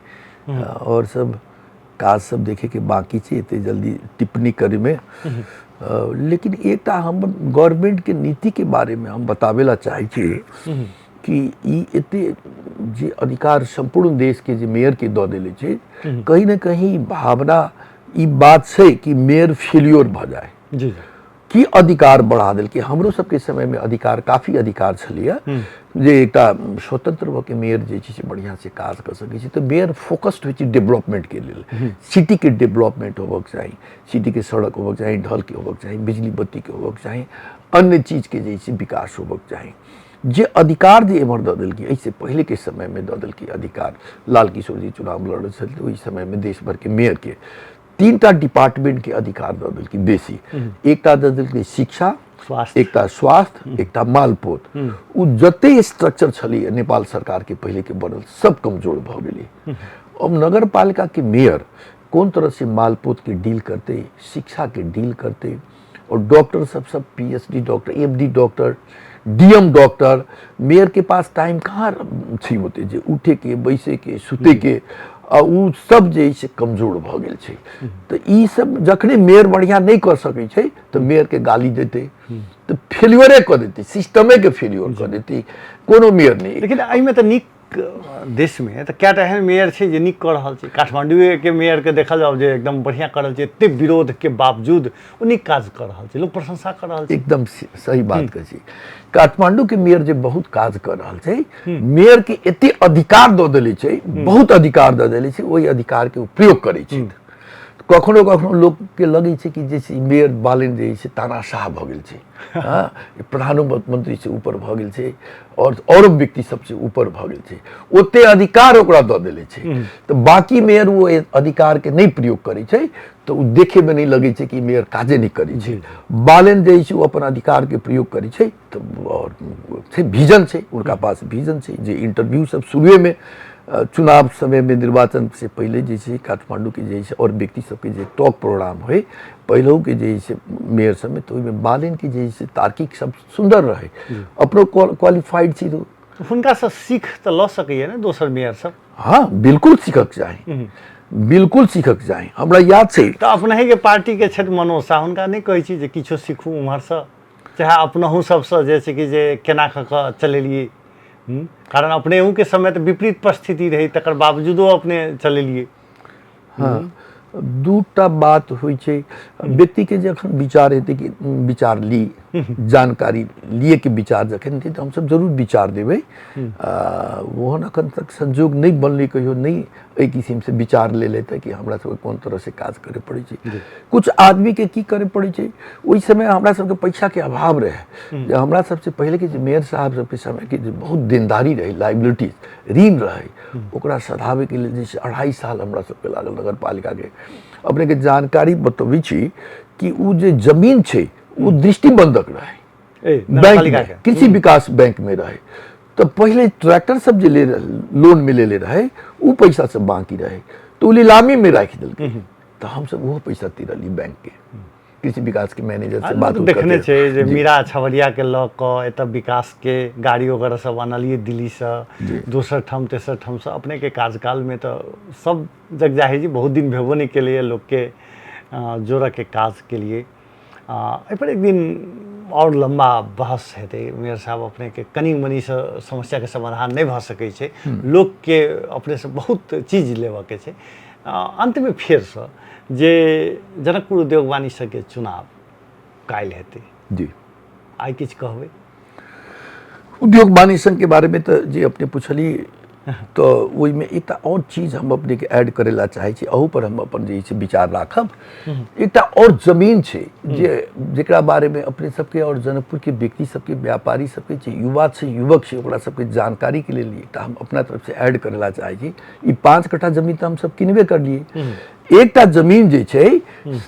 और सब काज सब देखेके बाकी छै, एते जल्दी टिप्पणी करैमे। लेकिन एकटा हम गवर्नमेंट के नीति के बारे में हम बताबै ला चाहै छी कि ई एते जे अधिकार सम्पूर्ण देश के जे मेयर के दऽ देले छै, कहीं ना कहीं भावना ई बात छै कि मेयर फेल्योर भऽ जाए। जी की अधिकार बढ़ा देलकै। हमरो सबके समय में अधिकार काफी अधिकार छलैया जे एकटा स्वतंत्र भऽ के मेयर जे छै से बढ़िया से काज कऽ सकै छै। तऽ मेयर फोकस्ड होइ छै डेवलपमेंट के लेल, सिटी के डेवलपमेंट होबक चाही, सिटी के सड़क होबक चाही, ढल के होबक चाही, बिजली बत्ती के होबक चाही, अन्य चीज के जे छै विकास होबक चाही। जे अधिकार जे एम्हर दऽ देलकै, एहिसँ पहिलेके समयमे दऽ देलकै अधिकार। लाल किशोर जी चुनाव लड़ल छलथि ओहि समयमे देश भरिके मेयरके 3टा डिपार्टमेंटके अधिकार दऽ देलकै बेसी। एकटा दऽ देलकै शिक्षा, एकटा स्वास्थ्य, एकटा मालपोत। ओ जते स्ट्रक्चर छलैए नेपाल सरकारके पहिलेके बनल सब कमजोर भऽ गेलै। अब नगरपालिकाके मेयर कोन तरह से मालपोतके डील करतै, शिक्षाके डील करतै, और डॉक्टर सब सब PhD doctor, MD doctor, DM doctor, mayor के पास टाइम कहाँ छै होते जे उठे के, बैसे के, सुते के, आ उ सब जे छै कमजोर भऽ गेल छै। तऽ ई सब जखने मेयर बढ़िया नहि कऽ सकै छै तऽ मेयर के गाली देतै, तऽ फेल्योरे कऽ देतै, सिस्टमे के फेल्योर कऽ देतै, कोनो मेयर नहि। लेकिन एहिमे तऽ नीक देशमे तऽ कएटा एहन मेयर छै जे नीक कऽ रहल छै। काठमांडुएके मेयरके देखल जाउ जे एकदम बढ़िआँ कऽ रहल छै, एते विरोधके बावजूद ओ नीक काज कऽ रहल छै, लोक प्रशंसा कऽ रहल छै। एकदम सही बात कहै छी। काठमांडूके मेयर जे बहुत काज कऽ रहल छै, मेयरके एते अधिकार दऽ देले छै, बहुत अधिकार दऽ देले छै, ओहि अधिकारके उपयोग करै छै। कखनो कखनो लोकके लगै छै कि जे मेयर बालेन जे छै तानाशाह भऽ गेल छै, हाँ, प्रधानमंत्री से ऊपर भऽ गेल छै और औरो व्यक्ति सबसे ऊपर भऽ गेल छै, ओते अधिकार ओकरा दऽ देले छै। तऽ बाकी मेयर ओ अधिकार के नहि प्रयोग करै छै तऽ ओ देखे में नहि लगै छै कि मेयर काजे नहि करै छै। बालेन जे छै ओ अपन अधिकार के प्रयोग करै छै तऽ और छै विजन छै, उनका पास विजन छै। जे इंटरव्यू सब शुरुए में चुनाव समयमे निर्वाचन से पहिले जे छै काठमाण्डूके जे छै आओर व्यक्ति सबके जे टॉक प्रोग्राम होइ पहिलहुके जे छै मेयर सबमे, तऽ ओहिमे बालेनके जे छै तार्किक सब सुन्दर रहै, अपनो क्वालिफाइड छी। हुनकासँ सीख तऽ लऽ सकैए ने दोसर मेयर सब? हाँ, बिल्कुल सीखक चाही, बिल्कुल सीखक चाही। हमरा याद छै तऽ अपनहिके पार्टीके छथि मनोज साह, हुनका नहि कहै छी जे किछो सीखू उम्हरसँ, चाहे अपनहु सबसँ जे छै कि जे केना कऽ कऽ चलेलियै? कारण अपनेहुके समय तऽ विपरीत परिस्थिति रहै, तकर बावजूदो अपने चलेलियै। हाँ, दूटा बात होइ छै। व्यक्तिके जखन विचार हेतै कि विचार ली, जानकारी लिए के विचार जखन हेतै तऽ हमसब जरूर विचार देबै। ओहन अखन तक संजोग नहि बनलै, कहियो नहि एहि किसिमसँ विचार ले लेतै कि हमरा सबके कोन तरहसँ काज करय पड़ै छै। कुछ आदमीके की करय पड़ै छै, ओहि समय हमरा सबके पैसाके अभाव रहै। जे हमरा सबसे पहिलेके जे मेयर साहब सबके समयके जे बहुत देनदारी रहै, लाइबिलिटी ऋण रहै, ओकरा सधाबैके लेल जे छै 2.5 साल हमरा सबके लागल नगरपालिकाके। अपनेके जानकारी बतबै छी कि ओ जे जमीन छै ओ दृष्टिबंधक रहै बैंक, कृषि विकास बैंक में रहे। तऽ पहिले ट्रैक्टर सब जे ले लोन में लेले रहे ओ पैसा सब बाकी रहे, तऽ ओ नीलामी में राखि देलकै, तऽ हमसब ओहो पैसा तिरली बैंक के कृषि विकास के मैनेजर से बात देखने छै जे मीरा छवरिया के लऽ कऽ एतऽ विकास के गाड़ी वगैरह सब अनलियै दिल्लीसँ, दोसर ठाम तेसर ठामसँ। अपने के कार्यकाल में तऽ सब जग जाहिर जी बहुत दिन भेबो नहि केलैए लोकके जोड़ऽके काज केलियै। एहिपर एक दिन आओर लम्बा बहस हेतै मेयर साहब। अपनेके कनि मनिसँ समस्याके समाधान नहि भऽ सकै छै, लोकके अपनेसँ बहुत चीज लेबऽके छै। अन्तमे फेरसँ जे जनकपुर उद्योग वाणिज्य संघके चुनाव काल्हि हेतै जी, आइ किछु कहबै? उद्योग वाणिज्य संघके बारेमे तऽ जे अपने पुछलियै तऽ ओहिमे एकटा आओर चीज हम अपनेके ऐड करै लए चाहै छी, अहू पर हम अपन जे छै विचार राखब। एकटा आओर जमीन छै जे जेकरा बारेमे अपने सबके आओर जनकपुरके व्यक्ति सबके, व्यापारी सबके, जे युवा छै, युवक छै, ओकरा सबके जानकारीके लेल एकटा हम अपना तरफसँ ऐड करै लए चाहै छी। ई 5 कट्ठा जमीन तऽ हमसब किनबे करलियै। एकटा जमीन जे छै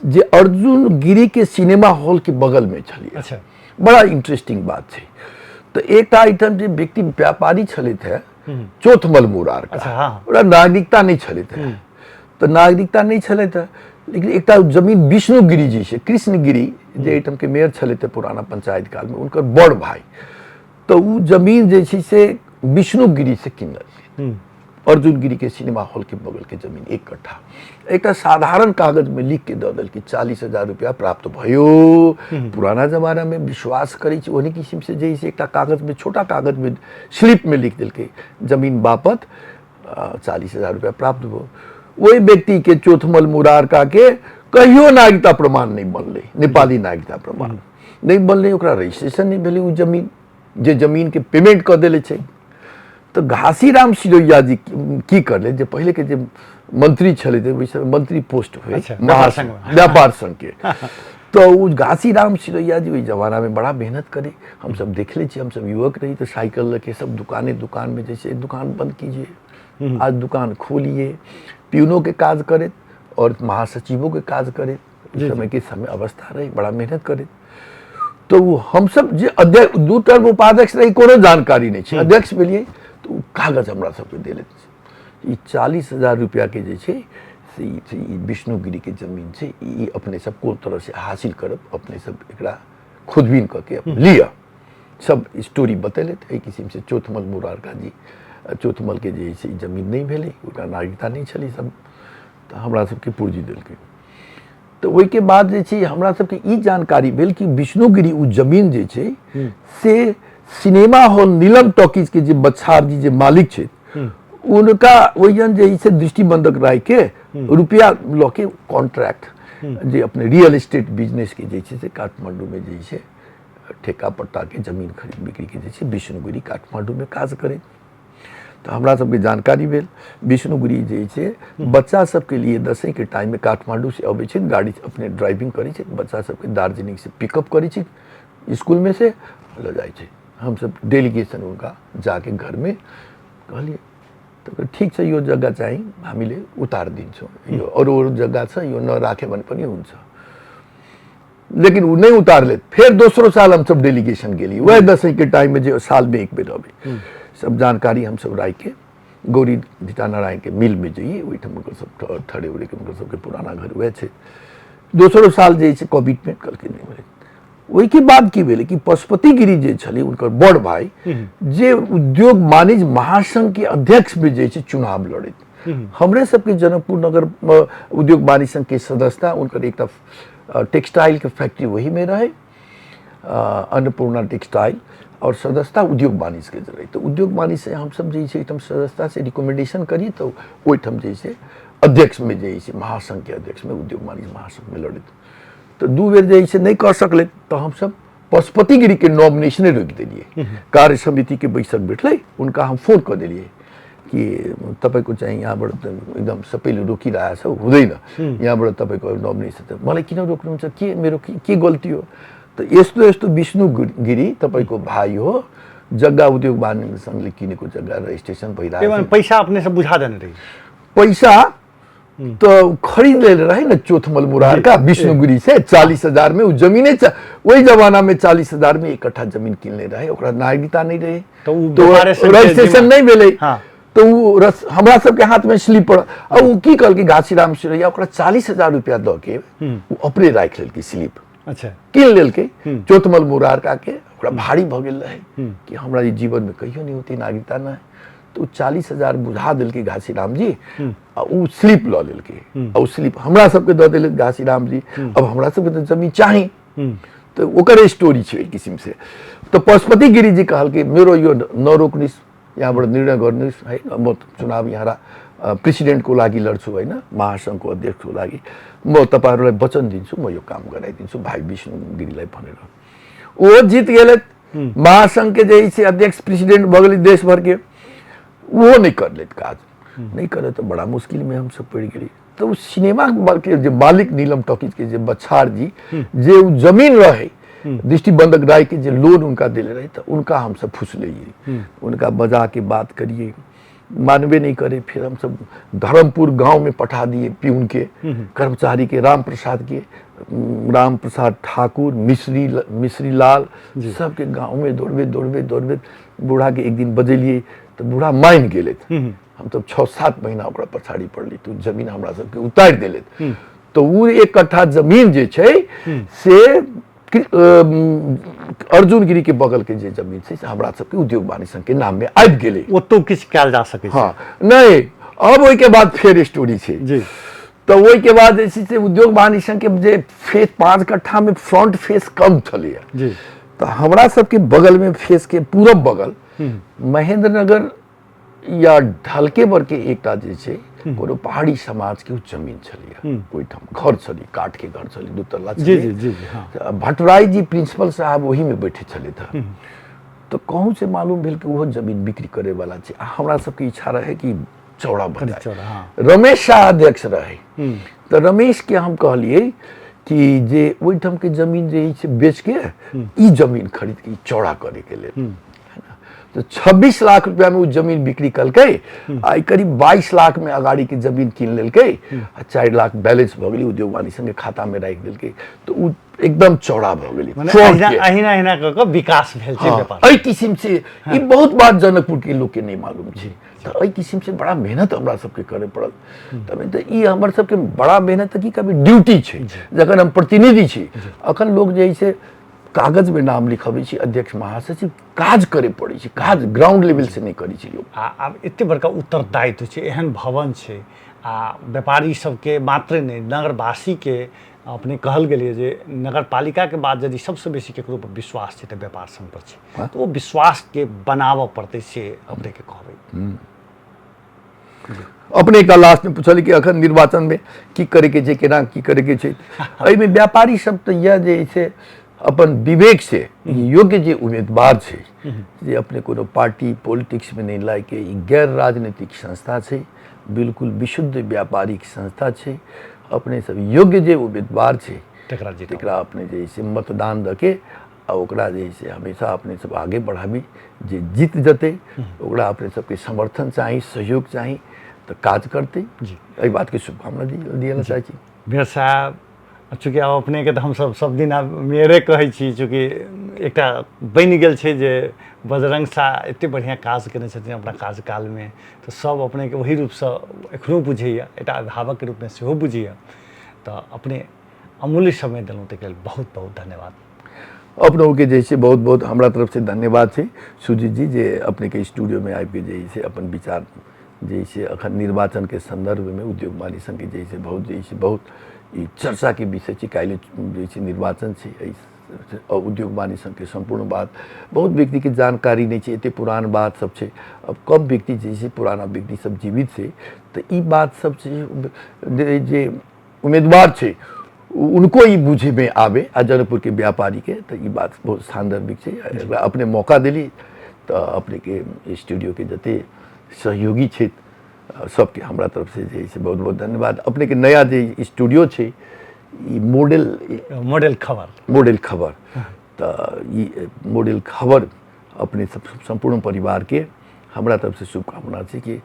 जे अर्जुन गिरीके सिनेमा हॉलके बगलमे छलियै। अच्छा, बड़ा इंटरेस्टिंग बात छै। तऽ एकटा एहिठाम जे व्यक्ति व्यापारी छलथि है चौथमल मुरार, अच्छा, हाँ। ओकरा नागरिकता नहि छलथि है, तऽ नागरिकता नहि छलथि है, लेकिन एकटा जमीन विष्णुगिरी जी छै, कृष्णगिरी जे एहिठामके मेयर छलथि है पुराना पंचायत कालमे, हुनकर बड़ भाई, तऽ ओ जमीन जे छै से विष्णुगिरी से किनलकै, अर्जुन गिरी के सिनेमा हॉल के बगल के जमीन 1 कट्ठा। एकटा साधारण कागज में लिख के दऽ देलकै 40,000 रुपया प्राप्त भयो। पुराना जमाना में विश्वास करै छी ओहने किस्म से जे एकटा कागज में, छोटा कागज में स्लिप में लिख देलकै जमीन बापत 40,000 रुपया प्राप्त भयो। ओहि व्यक्ति के चौथमल मुरारका के कहियो नागरिकता प्रमाण नहि बनलै, नेपाली नागरिकता प्रमाण नहि बनलै, ओकरा रजिस्ट्रेशन नहि भेलै ओ जमीन जे जमीन के पेमेंट कऽ देले छै। तऽ घासीराम सिरोइया जी की करले जे पहिले के जे मंत्री छलै ओहि समय मंत्री पोस्ट हुए व्यापार संघ के, तऽ ओ घासीराम सिरोइया जी ओहि जमाना में बड़ा मेहनत करे, हमसब देखले छी, हमसब युवक रही तऽ साइकिल लऽ के सब दुकाने दुकान में जैसे दुकान बंद कीजिए आज दुकान खोलिए, प्यूनो के काज करे और महासचिवों के काज करे, समय के समय अवस्था रही, बड़ा मेहनत करे। तो वो हमसब जे अध्यक्ष 2 टर्म उपाध्यक्ष रही, कोनो जानकारी नहीं छै, अध्यक्ष भेलियै तऽ ओ कागज हमरा सबके देले ई 40,000 रुपया के जे छै से ई विष्णुगिरी के जमीन छै, ई अपने सब कोन तरह से हासिल करब, अपने सब एकरा खोजबीन कऽ के लिअ, सब स्टोरी बतेले। एहि किसिम से चौथमल मुरारका जी, चौथमल के जे छै जमीन नहि भेलै, ओकरा नागरिकता नहि छलै सब, तऽ हमरा सबके पूर्जी देलकै। तऽ ओहिके बाद जे छै हमरा सबके ई जानकारी भेल कि विष्णुगिरी ओ जमीन जे छै से सिनेमा हॉल नीलम टॉकीज के जे बच्छार जी जे मालिक छै उनका ओहिजन जे छै दृष्टिबंधक राय के रुपया लऽ के कॉन्ट्रैक्ट जे अपने रियल एस्टेट बिजनेस के जे छै से काठमांडू में जे छै ठेका पट्टा के जमीन खरीद बिक्री के जे छै विष्णुगिरी काठमांडू में काज करे। तऽ हमरा सबके जानकारी भेल विष्णुगिरी जे छै बच्चा सबके लिए दसैँ के टाइम में काठमांडू से अबै छै, गाड़ी अपने ड्राइविंग करै छै, बच्चा सबके दार्जिलिंग से पिकअप करै छै स्कूल में से लऽ जाइ छै। हमसब डेलीगेशन हुनका जाके घर में कहलियै तऽ ठीक छै यो जग्गा चाहिँ हामीले उतार दिन्छौँ, यो अरू अरू जग्गा छ यो नराख्यो भने पनि हुन्छ, लेकिन ओ नहीं उतारले। फेर दोसरो साल हम सब डेलीगेशन गेली वह दसैँ के टाइम में जे साल में एक बेर अबै, सब जानकारी हम सब राखि के गौरी धिता नारायणके मिलमे जइए, ओहिठाम हुनकर सब ठड़े उड़ेके हुनकर सबके पुराना घर वएह छै। दोसरो साल जे छै कोविडमे कहलकै नहि भेलै। ओहिके बाद की भेलै कि पशुपति गिरी जे छलै हुनकर बड़ भाई जे उद्योग वाणिज्य महासंघ के अध्यक्ष में जे छै चुनाव लड़ैत, हमरे सबके जनकपुर नगर उद्योग वाणिज्य संघ के सदस्यता, हुनकर एकटा टेक्सटाइल के फैक्ट्री वही में रहे, अन्नपूर्णा टेक्सटाइल, और सदस्यता उद्योग वाणिज्य के रहे। तो उद्योग वाणिज्य से हम सब जे छै एकदम सदस्यता से रिकमेंडेशन करी तो ओहिठाम जे छै अध्यक्ष में जे छै महासंघ के अध्यक्ष में उद्योग वाणिज्य महासंघ में लड़ैत। तो 2 बेर जे छै नहीं कर सकले तो हम सब पशुपति गिरी के नॉमिनेशने रोकि देलिए। कार्य समिति के बैठक बैठले, उनका हम फोन कर देलिए कि तपाईँको चाहिँ यहाँबाट एकदम सबैले रोकिरहेको छ, हुँदैन यहाँबाट तपाईँको नोमिनेसन, त मलाई किन रोक्नुहुन्छ, के मेरो के गल्ती हो? त यस्तो यस्तो विष्णु गिरी तपाईँको भाइ हो, जग्गा उद्योग वाणिज्य सङ्घले किनेको जग्गा रजिस्ट्रेसन भइरहेको छ। पैसा अपने से बुझा देने रही, पैसा तो खरीद ले रहे ना चौथमल मुरार का विष्णु गिरी से 40,000 में, जमीने वही जमाना में 40,000 में 1 कट्ठा जमीन किन ले रहे, ओकरा नागरिकता नहीं रहे तो तो रजिस्ट्रेशन नहीं भेलै। हाँ। तो वो रस हमरा सबके हाथ में स्लिप पड़ल। आ उ की कहलकै घासीराम सिरैया ओकरा 40,000 रुपया दऽ के उ अपने राखि लेलकै स्लिप। अच्छा, किन लेलकै चौथमल मुरारका के, ओकरा भारी भऽ गेल रहे कि हमरा ई जीवन में कहियो नहीं होती नागरिकता नहीं, तो 40,000 बुझा देलकै घासीराम जी आ उ स्लिप लऽ लेलकै आ उ स्लिप हमरा सबके दऽ देलकै घासीराम जी। अब हमरा सबके तऽ जमीन चाही, तो ओकर स्टोरी छै एहि किसिम से। तो पशुपति गिरी जी कहलकै मेरो यो नरोक्नुहोस्, यहाँबाट निर्णय गर्नुहोस् है, म चुनाव यहाँ प्रेसिडेन्टको लागि लड्छु होइन, महासङ्घको अध्यक्षको लागि, म तपाईँहरूलाई वचन दिन्छु म यो काम गराइदिन्छु भाइ विष्णु गिरीलाई भनेर। ओ जीत गेलै महासङ्घके जे छै अध्यक्ष प्रेसिडेंट भऽ गेलै देश भरके, ओहो नहि करलथि काज, नहीं करे तो बड़ा मुश्किल में हम सब पड़ि गेलियै। तो उ सिनेमा के जे मालिक नीलम टॉकीज के जे बछार जी जे उ जमीन रहे दृष्टिबंधक राय के जे लोन उनका देले रहे, तो उनका हम सब फुसलैयै, उनका बजा के बात करिए, मानबे नहीं करे। फिर हम सब धर्मपुर गांव में पठा दिए प्यून के कर्मचारी के, राम प्रसाद के, राम प्रसाद ठाकुर, मिश्री लाल, सबके गांव में दौड़बे दौड़बे दौड़बे बूढ़ा के एक दिन बजेलिए तो बूढ़ा मान गेले। हम तब 6-7 महीना ओकरा पछाड़ी पड़ली तो जमीन हमरा सबके उतारि देले। तो उ 1 कट्ठा जमीन जे छै से अर्जुन गिरी के बगल के जे जमीन छै से हमरा सबके उद्योग वाणिज्य संघ के नाम में आबि गेलै। ओतौ किछु कयल जा सकै छै। हाँ, नहीं अब ओहिके बाद फेर स्टोरी छै जी। तो ओहिके बाद जे छै से उद्योग वाणिज्य संघ के जे फेस 5 कट्ठा में फ्रंट फेस कम छलैया जी, तो हमरा सबके बगल में फेस के पूरब बगल महेंद्र नगर या ढलके बर के एकटा जे छै कोनो पहाड़ी समाज के जमीन छलैया, ओहिठाम घर छलै, काठ के घर छलै, 2 तल्ला छलै। जी जी जी, हाँ। भट्टराई जी प्रिंसिपल साहब ओही में बैठे छलथि। तो कहूँ से मालूम भेल कि ओहो जमीन बिक्री करे वाला छै। आ हमरा सबके इच्छा रहे कि चौड़ा भऽ जाय। हाँ। रमेश शाह अध्यक्ष रहे, तो रमेश के हम कहलिए कि जे ओहिठाम के जमीन जे छै बेच के ई जमीन खरीद के चौड़ा करे के लेल। तो 26 लाख रुपया में वो जमीन बिक्री कलकै, आ करीब 22 लाख में अगाड़ी के जमीन कीन लेलकै आ 4 लाख बैलेंस भऽ गेलै उद्योग वाणिज्य संघ के खाता में राखि देलकै। तो उ एकदम चौड़ा भऽ गेलै। अहिना अहिना कऽ कऽ विकास भेल छै व्यापार। एहि किसिम से ई बहुत बात जनकपुर के लोक के नहीं मालूम छै। तऽ एहि किसिम से बड़ा मेहनत हमरा सबके करे पड़ल। तब तऽ ई हमर सबके बड़ा मेहनत की कभी ड्यूटी छै जखन हम प्रतिनिधि छी। अखन लोग जे छै कागज में नाम लिखबै छी अध्यक्ष महासचिव, काज करे पड़ै छै, काज ग्राउंड लेवल से नहीं करै छै लोग। आ आब एते बड़का उत्तरदायित्व छै, एहन भवन छै आ व्यापारी सबके मात्रे नहि नगरवासीके अपने कहल गेलै जे नगरपालिकाके बाद यदि सबसँ बेसी केकरो पर विश्वास छै तऽ व्यापार संघ पर छै, तऽ ओ विश्वासके बनाबऽ पड़तै से अपनेके कहबै। अपने एकटा लास्ट में पूछल कि अखन निर्वाचन में की करे के छै, केना की करे के छै। एहिमे व्यापारी सब तऽ इएह जे छै अपन विवेक से योग्य जे उम्मीदवार छै जे अपने कोनो पार्टी पॉलिटिक्स में नहीं लायके, ई गैर राजनीतिक संस्था छै, बिल्कुल विशुद्ध व्यापारिक संस्था छै, अपने सब योग्य जे उम्मीदवार छै तकरा अपने जे छै मतदान दऽ के आ ओकरा जे छै हमेशा अपने सब आगे बढ़ाबी, जे जीत जतै ओकरा अपने सबके समर्थन चाही, सहयोग चाही, तऽ काज करतै जी। एहि बातके शुभकामना दिअ लए चाहै छी। मेयर साहब, चूँकि आब अपनेके तऽ हमसभ सब दिन आब मेयरे कहै छी, चूँकि एकटा बनि गेल छै जे बजरंग शाह एतेक बढ़िआँ काज कयने छथिन अपना कार्यकालमे, तऽ सब अपनेके ओही रूपसँ एखनो बुझैए, एकटा अभिभावकके रूपमे सेहो बुझैए। तऽ अपने अमूल्य समय देलहुँ, ताहिके लेल बहुत बहुत धन्यवाद। अपनोके जे छै बहुत बहुत हमरा तरफसँ धन्यवाद छै सुजीत जी, जे अपनेके स्टूडियोमे आबिके जे छै अपन विचार जे छै अखन निर्वाचनके सन्दर्भमे उद्योग वाणिज्य संघके जे छै बहुत जे छै बहुत ई चर्चाके विषय छै। काल्हि जे छै निर्वाचन छै, एहि उद्योग वाणिज्य संघके सम्पूर्ण बात बहुत व्यक्तिके जानकारी नहि छै, एते पुरान बात सब छै। अब कम व्यक्ति जे छै पुराना व्यक्ति सब जीवित छै, तऽ ई बात सब छै जे उम्मीदवार छै उनको ई बुझैमे आबे आ जनकपुरके व्यापारीके, तऽ ई बात बहुत सान्दर्भिक छै। एकरा अपने मौका देली तऽ अपनेके स्टूडियोके जते सहयोगी छथि सबके हमरा तरफसँ जे छै बहुत बहुत धन्यवाद। अपनेके नया जे स्टूडियो छै ई मॉडल मॉडल खबर, मॉडल खबर, तऽ ई मॉडल खबर अपने सब सम्पूर्ण परिवारके हमरा तरफसँ शुभकामना छै कि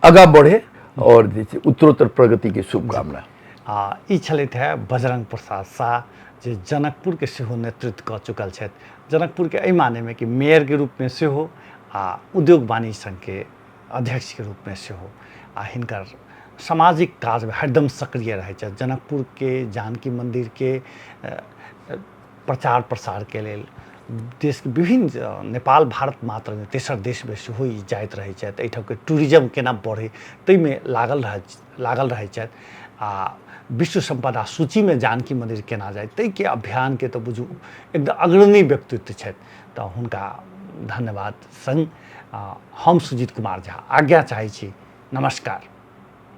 आगाँ बढ़े और जे छै उत्तरोत्तर प्रगतिके शुभकामना। आ ई छलथि है बजरंग प्रसाद शाह, जे जनकपुरके सेहो नेतृत्व कऽ चुकल छथि। जनकपुरके एहि मानेमे कि मेयरके रूपमे सेहो आ उद्योग वाणिज्य संघके अध्यक्षके रूपमे सेहो, आ हिनकर सामाजिक काजमे हरदम सक्रिय रहै छथि। जनकपुरके जानकी मन्दिरके प्रचार प्रसारके लेल देशके विभिन्न नेपाल भारत मात्र नहि तेसर देशमे सेहो ई जाइत रहै छथि। एहिठामके टूरिज्म केना बढ़ै ताहिमे लागल रहै छथि। आ विश्व सम्पदा सूचीमे जानकी मन्दिर केना जाय ताहिके अभियानके तऽ बुझू एकदम अग्रणी व्यक्तित्व छथि। तऽ हुनका धन्यवाद संग हम सुजीत कुमार झा आज्ञा चाहै छी। नमस्कार।